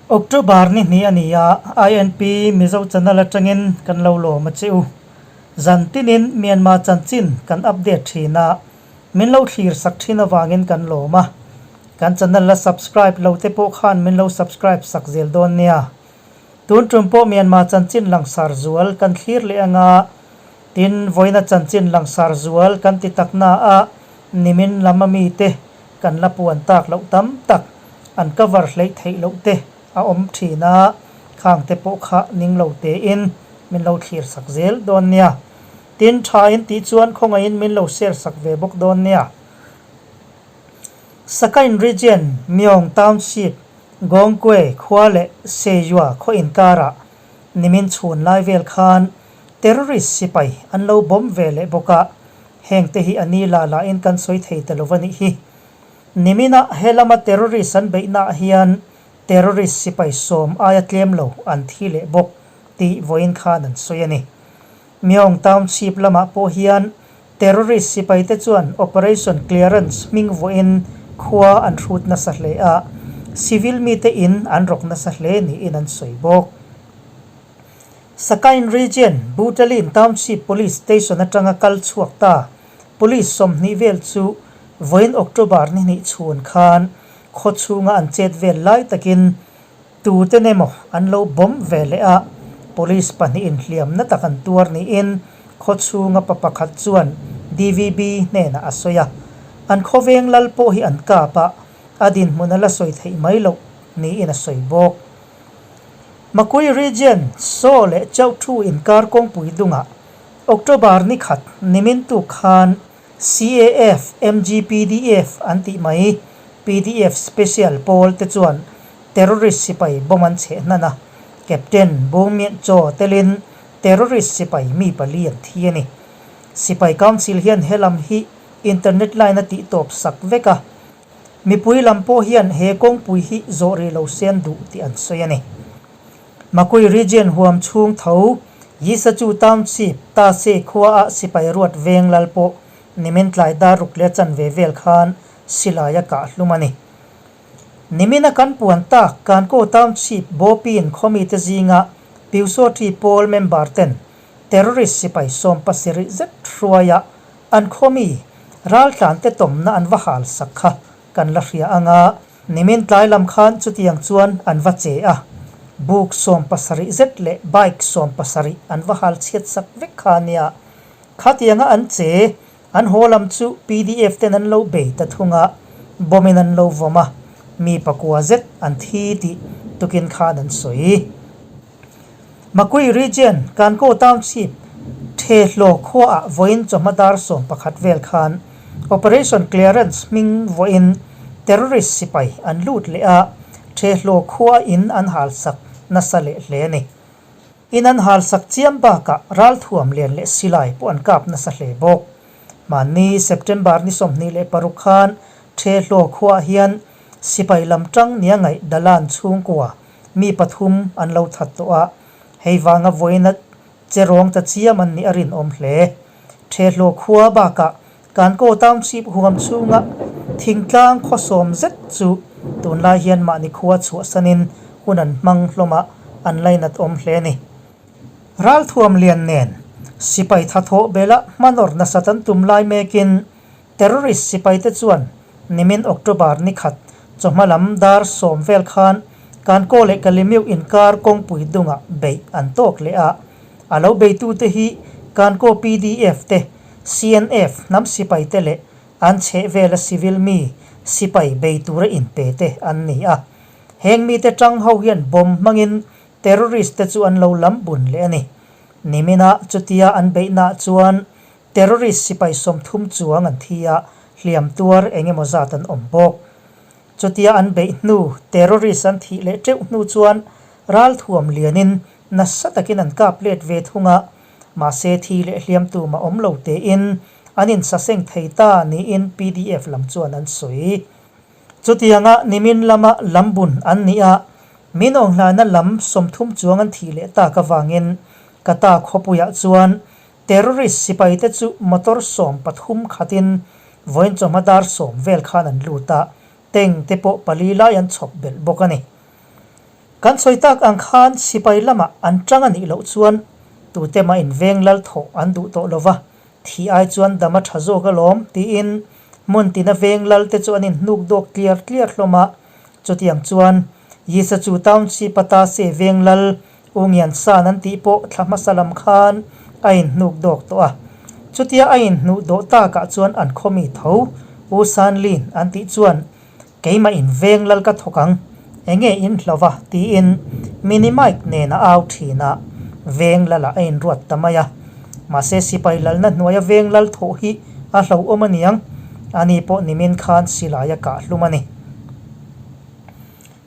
October ni hnih a ni a, INP Mizo channel atangin kan lo lawm a che u. Zan tinin Myanmar chanchin kan update thin a, min lo thlir sak thin avangin kan lawm a. Kan channel la subscribe lo te pawh khan min lo subscribe sak zel dawn nia. Tun tum pawh Myanmar chanchin langsar zual kan thlir leh anga, tin vawiina chanchin langsar zual kan ti tak na a, nimin lam ami te kan la puan tak loh tam tak an cover hleih theih loh te a awm thin a, khang te pawh kha ning lo tein min lo thlir sak zel dawn nia. Tin tha in tih chuan khawngaihin min lo share sak ve bawk dawn nia. Sakain Region, Myong Township, Gongkwe khua leh Seyua khaw inkarah nimin chhun lai vel khan terrorist sipai an lo bomb ve leh bawk a, hengte hi a ni la lahin kan sawi thei ta lo a nih hi. Nimina he lama terrorist an beihnaah hian terrorist sipai sawm aia tlem lo an thi leh bawk tih vawiin khan an sawi a ni. Myong Township lamah pawh hian terrorist sipaite chuan Operation Clearance hming vuahin khua an hrut nasa hle a, civil mite in an rawk nasa hle niin an sawi bawk. Sakain Region, Butalin Township Police Station atanga kal chhuak ta police 20 vel chu vawiin October ni hnih chhun khan khaw chhunga an chet vel lai takin Tute nemaw an lo bomb ve leh a, police pahnihin hliamna tak an tuar niin khawchhunga pa pakhat chuan DVB hnenah a sawi a. An khawveng lal pawh hi an kap a, a dinhmun a la sawi theih mai loh niin a sawi bawk. Makui Region, Saw leh Chauhthu inkar kawngpui dungah October ni khat nimin tuk khan CAF, MGPDF an tih mai, PDF Special pawl te chuan terrorist sipai bomb an chheh hnan a, Captain Bo Myint Chaw telin terrorist sipai mi pali an thi a ni. Sipai Council hian he lam hi internet line a tih tawp sak vek a, mipui lam pawh hian he kawngpui hi zawh rih lo sen duh tih an sawi a ni. Makui Region huam chhung tho Yisachu Township, Tase khuaah sipai ruat veng lal pawh nimin tlai dar ruk leh chanve vel khan silai a kah hlum a ni. Nimina kan puan tak Kanko Township Bawpin khawmite zinga Pyusawthi pawl member ten terrorist sipai 17 zet hruaia an khawmi raltlante tawmna an va hal sak kha kan la hria anga Nimin tlai lam khan chutiang chuan an va che a, buk 70 zet leh bike 70 an va hal chhiat sak vek kha a nia. Khatianga an che, an haw lam chu pdf ten an lo bei ta thung a, bomb in an lo vawm a, mi pakua zet an thi tih tukin khan an sawi. Makui Region, Kanko Township, Thehlo khuaah vawiin chawhma dar 11 vel khan Operation Clearance hming vawiin terrorist sipai an lut leh a, Thehlo khua in an halsak nasa leh hle a ni. In an halsak chiam bakah ralthuam lian leh silai pawh an kap nasa hle bawk. Hmanni September ni 26 khan Thehlo khuaah hian sipai lam tang nia ngaih Dalan chhungkua Mi pathum an lo that tawh a, hei vanga vawiina che rawng ta chiam an nih a rinawm hle. Thehlo khua bakah Kankaw Township huam chhunga thingtlang khaw sawm zet chu tunlai hian mahni khua chhuahsanin hun an hmang hlawm a, an lainat awm hle a ni. Ralthuam lian nen sipai thathawh bela hmanawr nasat an tum lai mekin Terrorist sipaite chuan nimin October ni khat chawhma lam dar 10 vel khan Kankaw leh Kalimiu inkar kawngpui dungah beih an tawk leh a, a lo beitute hi Kankaw pdf te, CNF hnam sipaite leh an chhehvela civil mi sipai bei tura inpe te an ni a. Heng mite tang ho hian bomb hmangin terrorist te chu an lo lam bun leh a ni. Nimina chutia an beihnaah chuan Terrorist sipai 30 chuang an thi a, hliam tuar eng emaw zat an awm bawk. Chutia an beih hnu, terrorist an thih leh teuh hnu chuan ralthuam lianin nasa takin an kap let ve thung a, mahse thi leh hliam tumah awm lo tein an insaseng thei ta niin pdf lam chuan an sawi. Chutianga nimin lama lambun an ni a, min awnghlana lam 30 chuang an thih leh tak avangin Kata khawpuiah chuan Terrorist sipaite chu motor 13 khatin vawiin chawhma dar 10 vel khan an lut a, tank te pawh pali lai an chhawp belh bawk a ni. Kan sawi tak ang khan sipai lamah an tang a nih loh chuan tute mah in veng lal thawh an duh tawh lo va, thih ai chuan dam a tha zawk alawm tiin hmun tina veng lal te chu an inhnuk dawk tliar tliar hlawm a. Chutiang chuan Yisachu Township ata se veng lal U Ngian San an tih pawh thla hmasa lam khan a inhnuk dawk tawh a. Chutia a inhnuh dawh takah chuan an khawmi tho U San Lin an tih chuan Keimah in veng lal ka thawk ang, enge in hlo va? tiin mini mic nen a au thin a, veng lalah a inruat ta mai a. Mahse sipai lalna hnuaia veng lal thawh hi a hlauhawm a niang, ani pawh nimin khan silai a kah hlum a ni.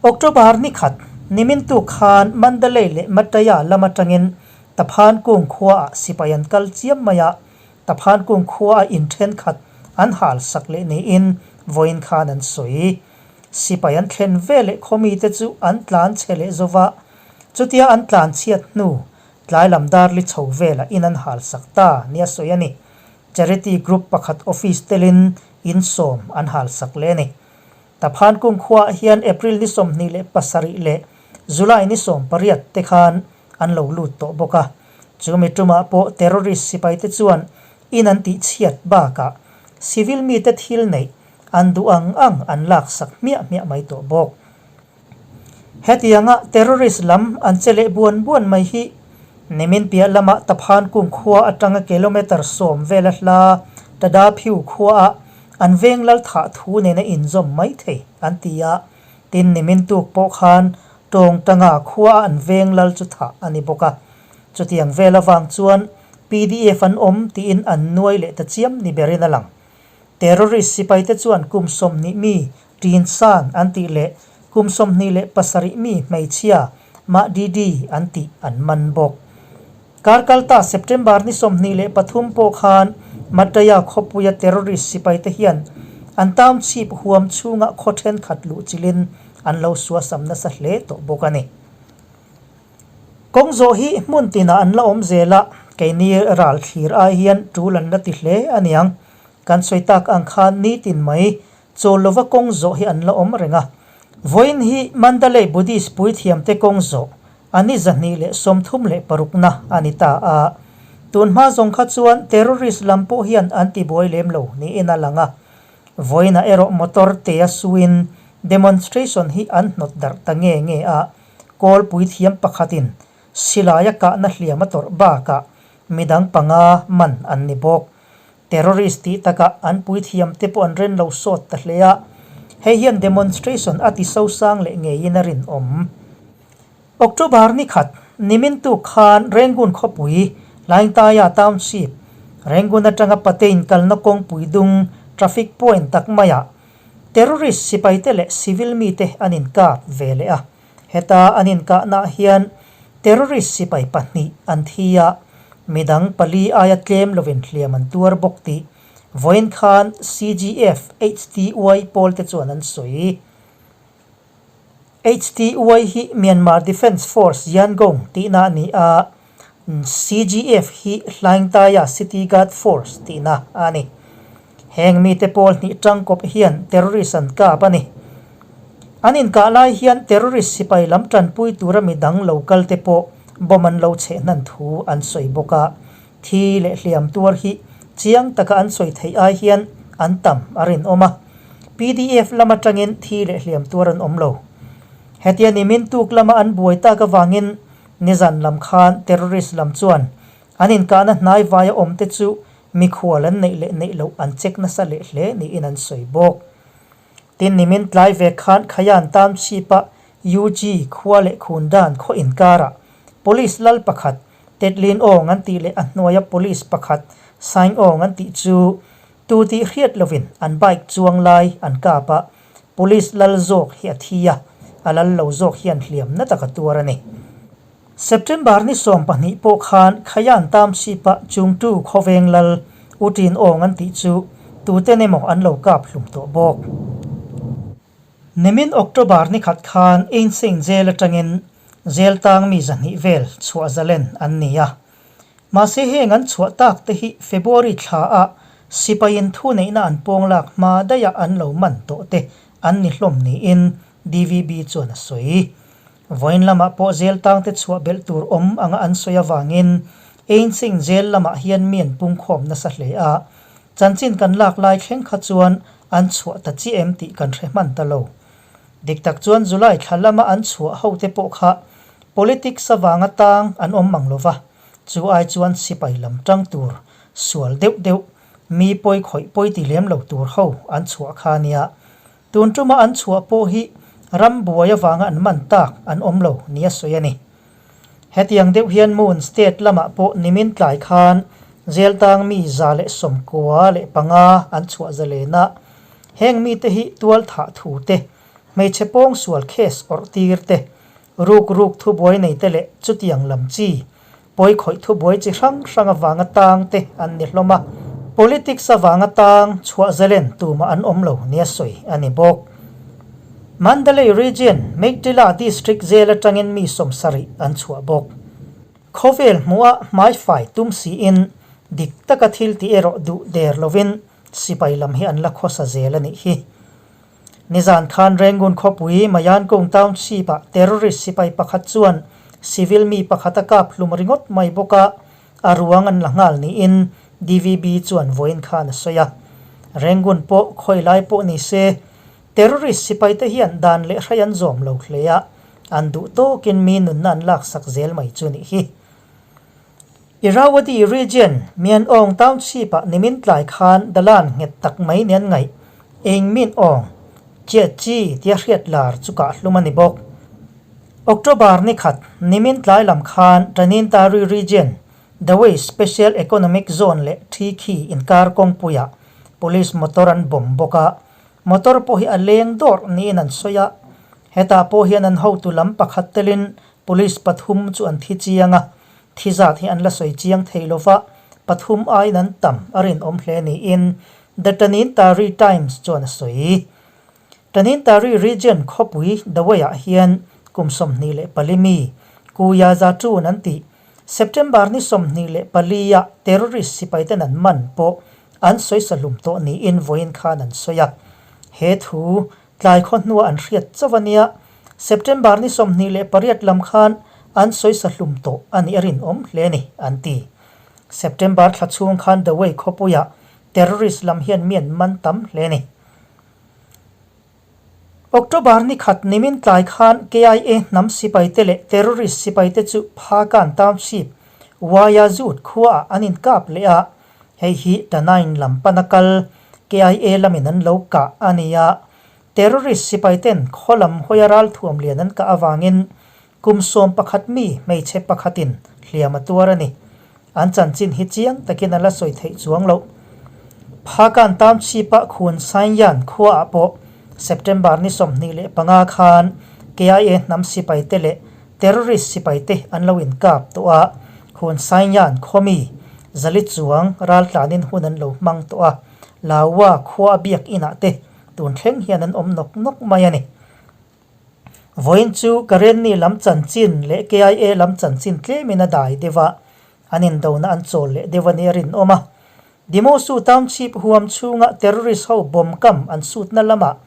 October ni khat, nimin tuk khan Mandalay leh Mataya lam atangin Taphan kung khuaah sipai an kal chiam mai a, Taphan kung khua a in thenkhat an hal sak leh niin vawiin khan an sawi. Sipai an thlen ve leh khawmite chu an tlan chhe leh zova, chutia an tlan chhiat hnu tlai lam dar li chho velah in an hal sak ta nia sawi a ni. Charity group pakhat office telin in sawm an hal sak leh a ni. Taphan kung khuaah hian April ni 27 leh July ni 18 te khan an lo lut tawh bawk a. Chumi tumah pawh terrorist sipaite chuan in an tihchhiat bakah civil mite thil neih an duh ang ang an laksak hmiah hmiah mai tawh bawk. Hetianga terrorist lam an che leh buan buan mai hi nimin piah lamah Taphan kung khua atanga kilometre 10 vela hla Tadaphiu khuaah an veng lal thah thu nena inzawm mai thei an ti a, tin nimin tuk pawh khan Tawng tanga khua an veng lal chu thah a ni bawk a. Chutiang vel avang chuan pdf an awm tiin an nuai leh ta chiam ni berin a lang. Terrorist sipaite chuan kum 20 mi Tin San an tih leh kum 27 mi hmeichhia Mah Didi an tih an man bawk. Kar kalta September ni 23 pawh khan Mataya khawpuia terrorist sipaite hian an township huam chhunga khaw thenkhat luh chilhin an lo suasam nasa hle tawh bawk a ni. Kawng zawh hi hmun tinah an la awm zel a, keini ral thlir ai hian tul an la ti hle a niang. Kan sawi tak ang khan nitin mai chawl lova kawng zawh hi an la awm reng a. Vawiin hi Mandalay Buddhist puithiamte kawng zawh a ni 236na a ni ta a. Tun hma zawng kha chuan terrorist lam pawh hian an tibuai lem lo niin a lang a. Vawiinah erawh motor tea suin demonstration hi an hnawt darh ta nge nge a, kawl puithiam pakhatin silaia kahna hliam a tawrh bakah midang panga man an ni bawk. Terrorist tih takah an puithiam te pawh an ren lo sawt ta hle a, hei hian demonstration a ti sosang leh ngeiin a rinawm. October ni khat, nimin tuk khan Rangoon khawpui, Laingtaia Township, Rangoon atanga Patein kalna kawngpui dung traffic point tak maiah terrorist sipaite leh civil mite an inkap ve leh a. Heta an inkahnaah hian terrorist sipai pahnih an thi a, midang pali aia tlem lovin hliam an tuar bawk tih vawiin khan CGF HTY pawlte chuan an sawi. HTY hi Myanmar Defence Force Yangon tihna a ni a, CGF hi Hlaingtaya City Guard Force tihna a ni. Heng mite pawl hnih tangkawp hian terrorist an kap a ni. An inkah lai hian terrorist sipai lam tanpui tura midang lo kal te pawh bomb an lo cheh hnan thu an sawi bawk a. Thi leh hliam tuar hi chiang taka an sawi theih ai hian an tam a rinawm a. Pdf lam atangin thi leh hliam tuar an awm lo. Hetia nimin tuk lama an buai tak avangin nizan lam khan terrorist lam chuan an inkahna hnai vaia awmte chu mikhual an neih leh neih loh an check nasa leh hle niin an sawi bawk. Tin nimin tlai ve khan Khayan Township-a UG khua leh Khundan khaw inkarah Police lal pakhat Tetlin Awng an tih leh a hnuaia Police pakhat Saing Awng an tih chu tu tih hriat lovin an bike chuang lai an kap a, Police lal zawk hi a thi a, a lal lo zawk hian hliam na tak a tuar a ni. September ni 12 pawh khan Khayan Township-a Chungtu khawveng lal U Tin Awng an tih chu tuten emaw an lo kap hlum tawh bawk. Nimin October ni khat khan Einstein Jail atangin jail tang mi 200 vel chhuah zalen an ni a. Mahse heng an chhuah tak te hi February thla ah sipaiin thu neihna an pawng lak hma daih ah an lo man tawh te an ni hlawm niin DVB chuan a sawi. Vawiin lamah pawh jail tangte chhuah belh tur awm anga an sawi avangin Einsing jail lamah hian mi an pungkhawm nasa hle a. Chanchin kan lak lai thleng kha chuan an chhuah ta chiah em tih kan hre hman ta lo. Dik tak chuan July thla lama an chhuah hote pawh kha politics avanga tang an awm mang lova, chu ai chuan sipai lam tang tur sual deuh deuh mi pawi khawih pawi ti lem lo tur ho an chhuah kha nia. Tun tuma an chhuah pawh hi ram buai avanga an man tak an awm lo nia sawi a ni. Hetiang deuh hian Moon State lamah pawh nimin tlai khan Zeltang mi 195 an chhuah zalen a, heng mite hi tual thah thu te, hmeichhe pawng sual case awrh tir te, ruk ruk thubuai nei te leh chutiang lam chi pawi khawih thubuai chi hrang hrang avanga tang te an ni hlawm a, politics avanga tang chhuah zalen tumah an awm lo nia sawi a ni bawk. Mandalay Region, Meiktila District jail atangin mi 70 an chhuah bawk. Khawvel hmuha hmaifai tum siin dik taka thil tih erawh duh der lovin sipai lam hi an la khawsa zel a nih hi. Nizan khan Rangoon khawpui Mayankung Township-ah terrorist sipai pakhat chuan civil mi pakhat a kap hlum ringawt mai bawk a, a ruang an la nghal niin DVB chuan vawiin khan a sawi a. Rangoon pawh khawi lai pawh ni se, terrorist sipaite hian dan leh hrai an zawm lo hle a, an duh tawkin mi nunna an laksak zel mai chu nih hi. Irrawaddy Region, Myanawng Township-ah nimin tlai khan dalan nghet tak mai ni an ngaih. Eng min awng, Chiah chi tia hriat lar chu kah hlum a ni bawk. October ni khat, nimin tlai lam khan Tanintari Region, Dawei Special Economic Zone leh Thikhi inkar kawngpuiah Police motor an bomb bawk a, motor pawh hi a leng dawrh niin an sawi a. Hetah pawh hian an hotu lam pakhat telin Police pathum chu an thi chiang a, thi zat hi an la sawi chiang thei lo va, pathum aiin an tam a rinawm hle niin The Tanintari Times chuan a sawi. Tanintari region khawpui Dawei-ah hian kum 24 mi Kuya Zatun an tih September ni 24 ah terrorist sipaiten an man pawh an sawi sahlum tawh niin vawiin khan an sawi a. He thu Tlai khaw hnua an hriat chauh a nia, September ni 28 lam khan an sawisa hlum tawh a nih a rinawm hle a ni, an ti. September thla chhung khan Dawei khawpuiah terrorist lam hian mi an man tam hle a ni. October ni khat nimin tlai khan KIA hnam sipaite leh terrorist sipaite chu Phakan Township, Wayazut khuaah an inkap leh a, Hei hi Tanain lam pana kal KIA lamin an lo kah a ni a, terrorist sipaiten khaw lam hawia ralthuam lian an kah avangin kum 11 mi hmeichhe pakhatin hliam a tuar a ni. An chanchin hi chiang takin a la sawi theih chuang loh. Phakan Township-a Khun Saingyan khuaah pawh September ni 25 khan KIA hnam sipaite leh Terrorist sipaite an lo inkap tawh a, Khun Saingyan khawmi Zali chuang raltlanin hun an lo hmang tawh a, Laua khua a biak inah te tun thleng hian an awm nawk nawk mai a ni. Vawiin chu Karenni lam chanchin leh KIA lam chanchin tlemin a dai deuh a, an indona an chawl leh deuh a nih a rinawm a. Dimosu Township huam chhunga terrorist ho bomb kam an sutna lamah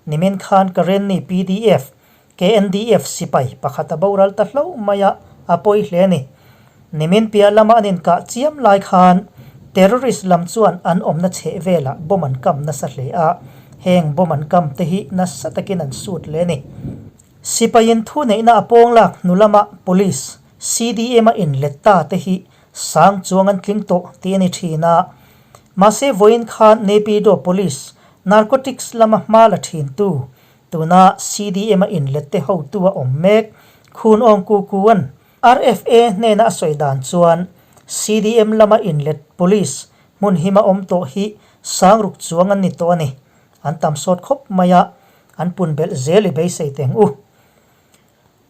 nimin khan Karenni PDF KNDF sipai pakhat a boral ta hlauh mai a, a pawi hle a ni. Nimin piah lama an inkah chiam lai khan terrorist lam chuan an awmna chheh velah bomb an kam nasa hle a, heng bomb an kam te hi nasa takin an sut hle a ni. Sipaiin thu neihna a pawng lak hnu lama police, CDM a inlet ta te hi sang chuang an tling tawh tih a ni thin a, mahse vawiin khan Naypyidaw Police narcotics lama hma la thintu Tuna CDM a inlette hotu a awm mek, Khun Aung Ku Kuan RFA hnena a sawi dan chuan CDM lama inlet police hmun hima awm tawh hi sangruk chuang an ni tawh a ni. An tam sawt khawp mai a, an pun belh zel i beisei teng u.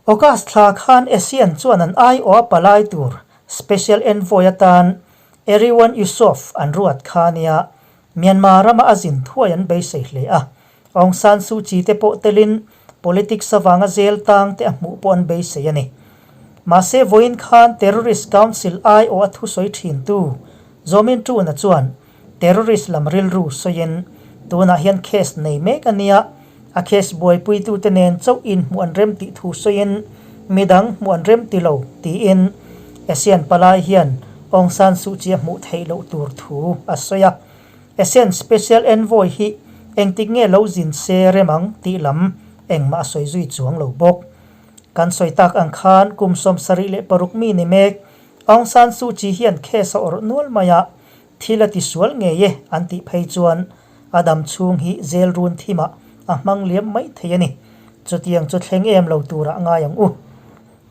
August thla khan ASEAN chuan an aiawh a palai tur Special Envoy atan Erywan Yusof an ruat kha nia Myanmar rama a zin thuai an beisei hle a. Aung San Suu Kyi te pawh telin politics avanga zel tang te a hmuh pawh an beisei a ni. Mahse vawiin khan Terrorist Council aiawh a thusawi thintu Zaw Min Tun-a chuan Terrorist lam rilru sawiin tunah hian case nei mek a nia, a case buaipuitute nen chauh inhmuh an rem tih thu sawiin. midang hmuh an rem ti lo, tiin ASEAN palai hian Aung San Suu Kyi a hmuh theih loh tur thu a sawi a. ASEAN Special Envoy hi engtik nge lo zin se rem ang tih lam engmah a sawi zui chuang lo bawk. Kan sawi tak ang khan kum 76 mi ni mek Aung San Suu Kyi hian case a awrh nual mai a, thil a tisual ngei e an tih phei chuan a dam chhung hi zel run thimah a hmang liam mai thei a ni. Chutiang chu thleng em lo turah ngai ang u.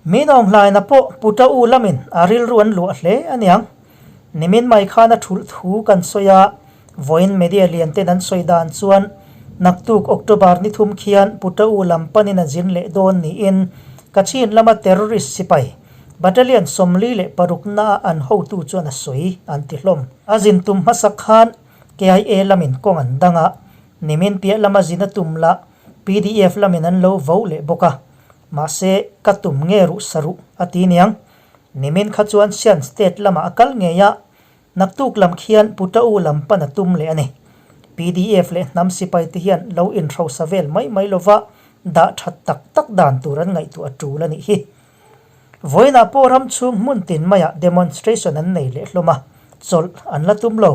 Min awm hlaina pawh Puta U lamin a rilru an luah hle a niang. Nimin mai khan a thulh thu kan sawi a, vawiin media lian ten an sawi dan chuan naktuk October ni thum khian Puta U lam panin a zin leh dawn niin Kachin lama terrorist sipai battalion 46 naah an hotu chuan a sawi an ti hlawm. A zin tum hmasak khan KIA lamin kawng an dang a, nimin piah lama zin a tum lah pdf lamin an lo vo leh bawk a. Mahse, ka tum nge ruh sa ruh a ti niang. Nimin kha chuan Shan State lamah a kal ngei a, naktuk lam khian Puta U lam pan a tum leh a ni. Pdf leh hnam sipai te hian lo inhrosa vel mai mai lova dah that tak tak dan tur an ngaihtuah a tul a nih hi. Vawiinah pawh ram chhung hmun tin maiah demonstration an nei leh hlawm a, chawlh an la tum lo.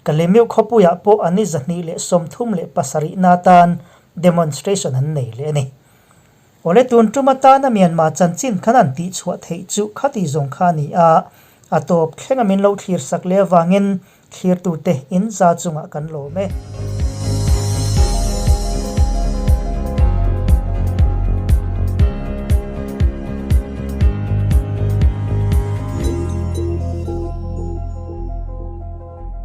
Kalemiu khawpuiah pawh an ni 237 na tan demonstration an nei leh a ni. Awle tun tum atana Myanmar chanchin khan an tihchhuah theih chu khati zawng kha a ni a, a tawp thlenga min lo thlir sak leh avangin thlirtute in za chungah kan lawm e.